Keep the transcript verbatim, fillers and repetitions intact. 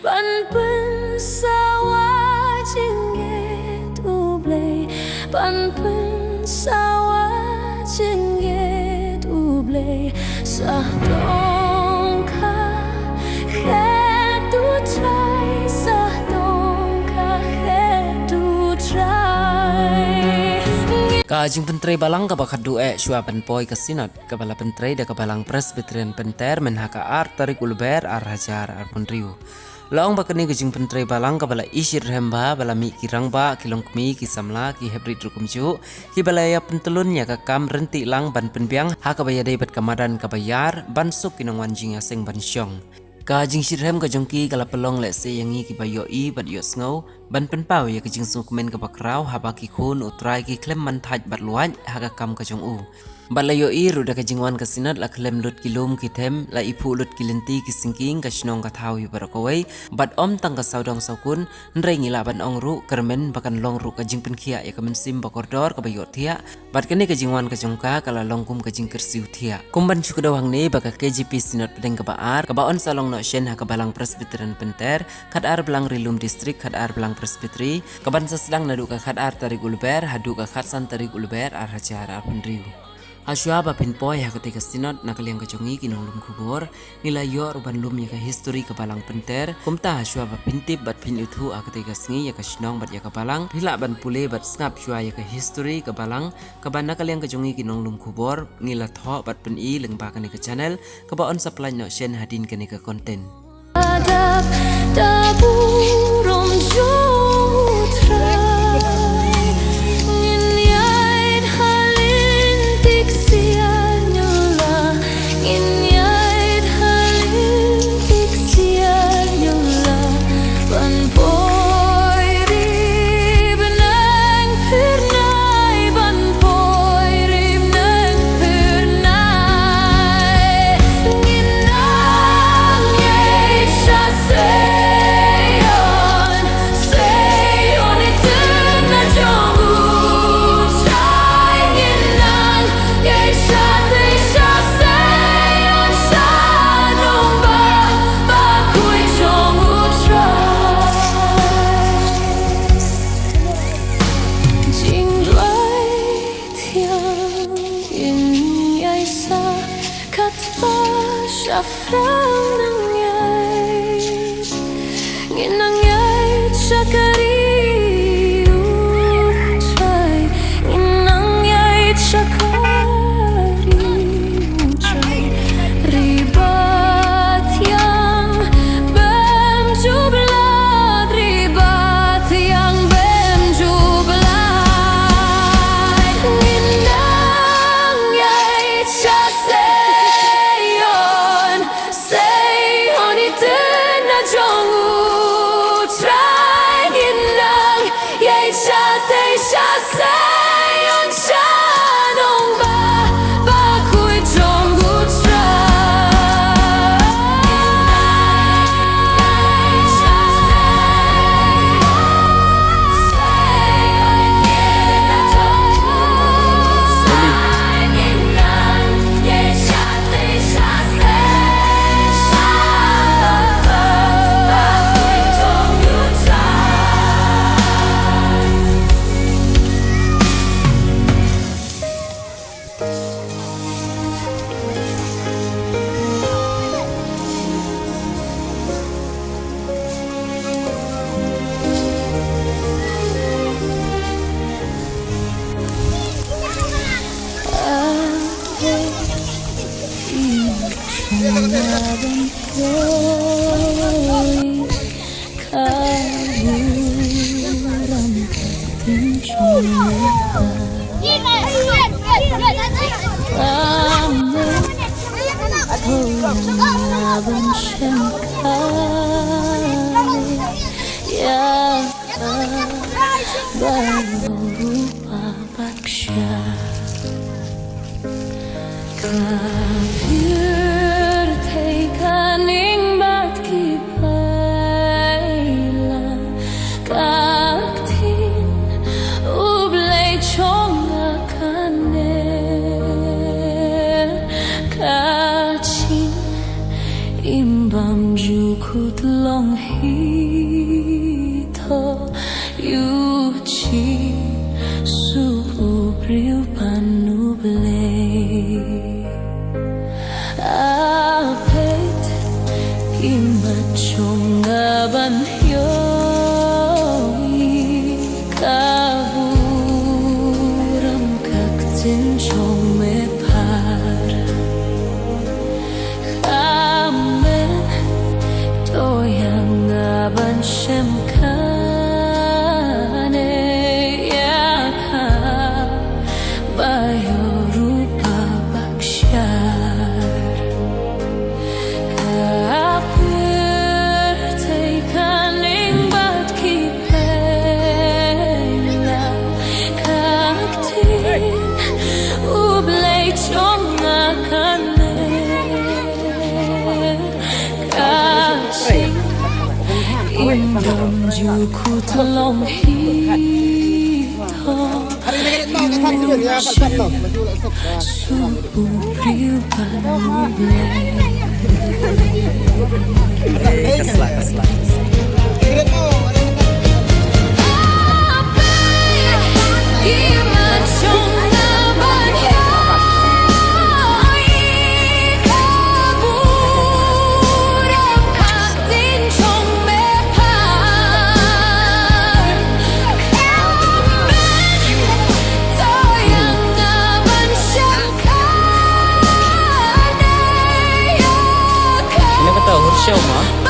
Ban pynsawa jingngeit U Blei, ban pynsawa jingngeit U Blei, sah dong ka khet U Trai, sah dong ka khet U Trai. Ka jingpyntrei balang kaba khatduh eh shuwa ban poi ka Synod, kaba la pyntrei da ka Balang Presbyterian Pynter mynha ka ar tarik u Lber ar hajar arphew hynriew. La ong ba kane ka jingpyntrei balang kaba la ishitrhem bha, ba la mih ki rangbah, ki longkmie, ki samla, ki heprit ruh kumjuh, kiba la ïa pyntlun ïa ka kam ryntih lang ban pynbiang ha kaba ïadei bad ka madan kaba ïar, ban suk ki nongwan jingïaseng ban shong. Ka jingshitrhem ka jong ki ka la pynlong lehse ïa ngi kiba ïohi bad ïohsngew, ban pynpaw ïa ka jingsngewkmen kaba khraw haba ki khun U Trai ki khlem man thait bad luid ha ka kam ka jong U. Bad la ïohi ruh da ka jingwan ka Synod, la khlem lut ki lum ki them, la iphuh lut ki lynti ki syngkien, ka shnong ka thaw hi baroh kawei, bad ym tang ka sawdong sawkun, hynrei ngi lah ban ong ruh, kyrmen ba kan long ruh ka jingpynkhiah ïa ka mynsiem ba kordor kaba ïohthiah, bad kane ka jingwan ka jong ka, ka la long kum ka jingkyrsiew thiah. Kum ban shu kdew hangne ba ka K J P Synod Pdeng kaba ar, kaba yn sa long noh shen ha ka Balang Presbyterian Pynter, Khatar Blang Ri Lum District, Khatar Blang Presbytery, kaban sa sdang naduh ka khatar tarik u Lber haduh ka khatsan tarik u Lber ar hajar arphew hynriew. Hashwa ba phin poi ha katei ka Synod, na ka liang ka jong ngi ki nonglum khubor, ngi la ïoh ruh ban lum ïa ka history ka Balang Pynter. Kumta hashwa ba phin tip bad phin ithuh ha katei ka sngi ïa ka shnong bad ïa ka balang, phi lah ban pule bad sngap shwa ïa ka history ka balang, kaba na ka liang ka jong ngi ki nonglum khubor ngi la thoh bad pyni lyngba kane ka channel, kaba yn sa pynlait noh shen hadien kane ka content. Dap da burom jong U Trai, ngin ïaid ha lynti ksiar ñiewlah, ngin ïaid ha lynti ksiar ñiewlah, ban poi ri bneng phyrnai, ban poi ri bneng phyrnai. Ngin nang ïaid sha Seion, Seion i tynna jong U Trai. Ngin nang ïaid shatei sha Seion, sha nongbah bakhuid jong U Trai. Jingduwai thiang ngin ïaid sa katba shaphrang nang ïaid. Ngin nang ïaid sha ka ri U Trai, ngin nang ïaid sha ka ri U Trai. Ri ba thiang bym ju blad, ri ba thiang bym ju blad. Ngin nang ïaid sha Seion, Seion i tynna jong U Trai. Ngin nang ïaid shatei sha Seion, sha nongbah bakhuid jong U Trai. Ka pyrthei ka ning bad ki paila, ka ktien U Blei jong nga ka ner, ka jing Im bam ju kut long hi to, yu chi su u briew ban u Blei. A peit, i mat jong nga ban ïohi ka burom ka ktien jong me phar. Amen. To ïa nga ban shem kane ïa ka ba ïoh ruh ba bak sha. Ka pyrthei ka ning bad ki pynlong, ka ktien u Blei jong nga kane. Ka jingim bam ju kut long hi to. Su u briew ban u Blei. Kata hur show ma.